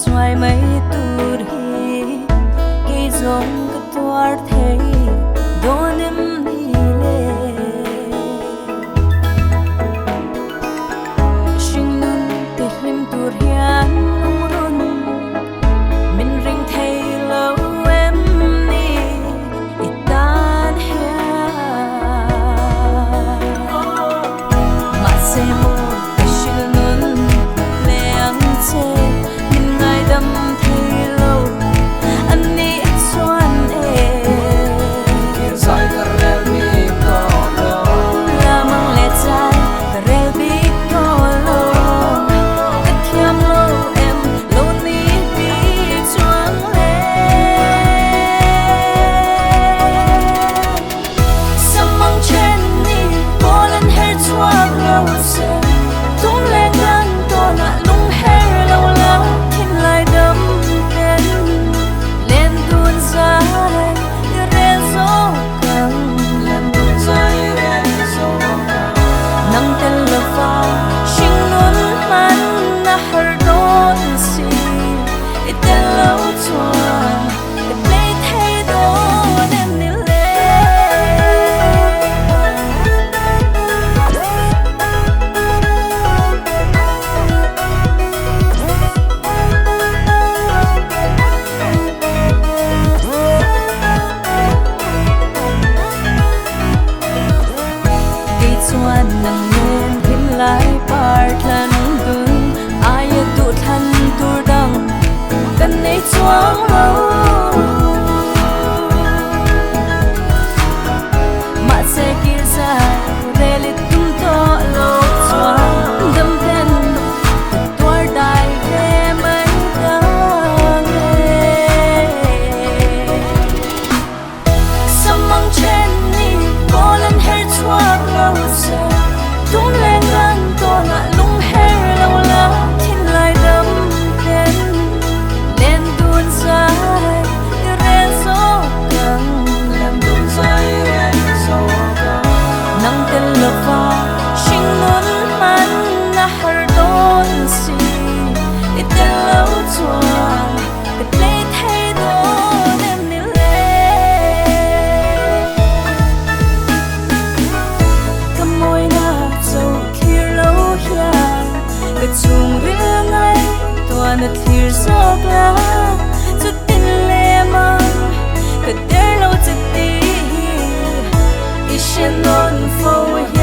Chuai mai tur hi kei zawng ka tuar thei dawn em ni le? Hringnun ti hlim tur hian lungrun min ring thei lo em ni i tan hian? Mahse maw ka hrilh nun leh ang che min ngaidam thei lo a nih chuan e. Zai ka rel bik tawh lo. Lamang leh chai ka rel bik tawh lo. Ka thiam lo em lo ni bik chuang le. Samang chen ni kawl an her chhuak lo che. Tum leh kan tawnah lung her lo la thinlai dam ten. Len dun zai i rel zawk ang. Len dun zai i rel zawk ang. Nang tel lova hringnun hman a har dawn si. I tel lo chuan ka tlei thei dawn em ni le? Kei chuan nang nen hlim lai par thlan dun aia duh thlan tur dang kan nei chuang lo. Mahse kir zai rel i tum tawh lo chuan dam ten ka tuar dai ve mai dang e. Samang chen ni kawl an her chhuak lo che. Tum leh ngan tawnah lung her lo la thinlai dam ten. Len dun zai i rel zawk ang. Len dun zai i rel zawk ang. Nang tel lova hringnun hman a har dawn si. I tel lo chuan ka tlei thei dawn em ni le? Ka mawina cho thlir lo hian ka chhungril ngaihtuahna thlir zawk la. Chutin lem ang ka der lo che tih hi i hre nawn fo hian.